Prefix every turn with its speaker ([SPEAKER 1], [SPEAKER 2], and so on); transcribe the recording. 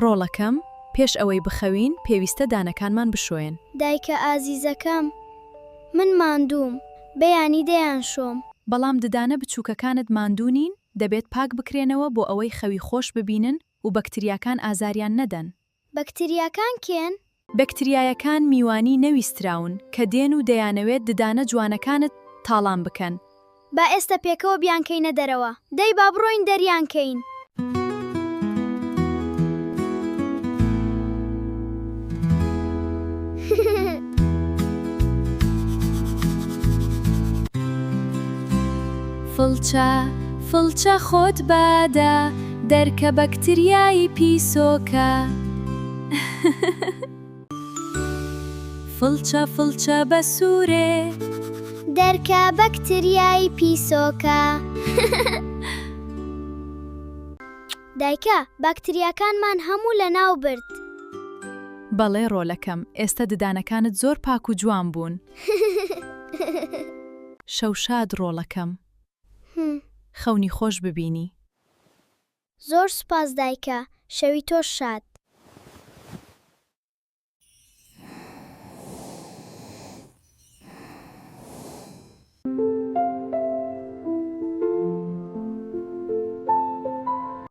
[SPEAKER 1] ڕۆڵەکەم، پێش ئەوەی بخەوین، پێویستە دانەکانمان بشۆین.
[SPEAKER 2] دایکە ئازیزەکەم، من ماندووم، بەیانی دەیانشۆم.
[SPEAKER 1] بەڵام ددانە بچووکەکانت ماندوو نین؟ دەبێت پاک بکرێنەوە بۆ ئەوەی خەوی خۆش ببینن و بەکتریاکان ئازاریان نەدەن.
[SPEAKER 2] بەکتریاکان کێن؟
[SPEAKER 1] بەکتریایەکان میوانی نەویستراون کە دێن و دەیانەوێت ددانە جوانەکانت تاڵان بکەن.
[SPEAKER 2] با ئێستە پێکەوە بیانکەینە دەرەوە. دەی با بڕۆین دەریانکەین.
[SPEAKER 1] فڵچە فڵچە خۆت بادە دەرکە بەکتریایی پیسۆکە. فڵچە فڵچە بە سوورێ.
[SPEAKER 2] دەرکە بەکتریای پیسۆکە. دایکە، باکتریاکانمان هەموو لەناو برد.
[SPEAKER 1] بەڵێ ڕۆلەکەم، ئێستە ددانەکانت زۆر پاک و جوان بوون. شەوشاد ڕۆڵەکەم. خەونی خۆش ببینی.
[SPEAKER 2] زۆر سوپاس دایکە، شەوی تۆش شاد.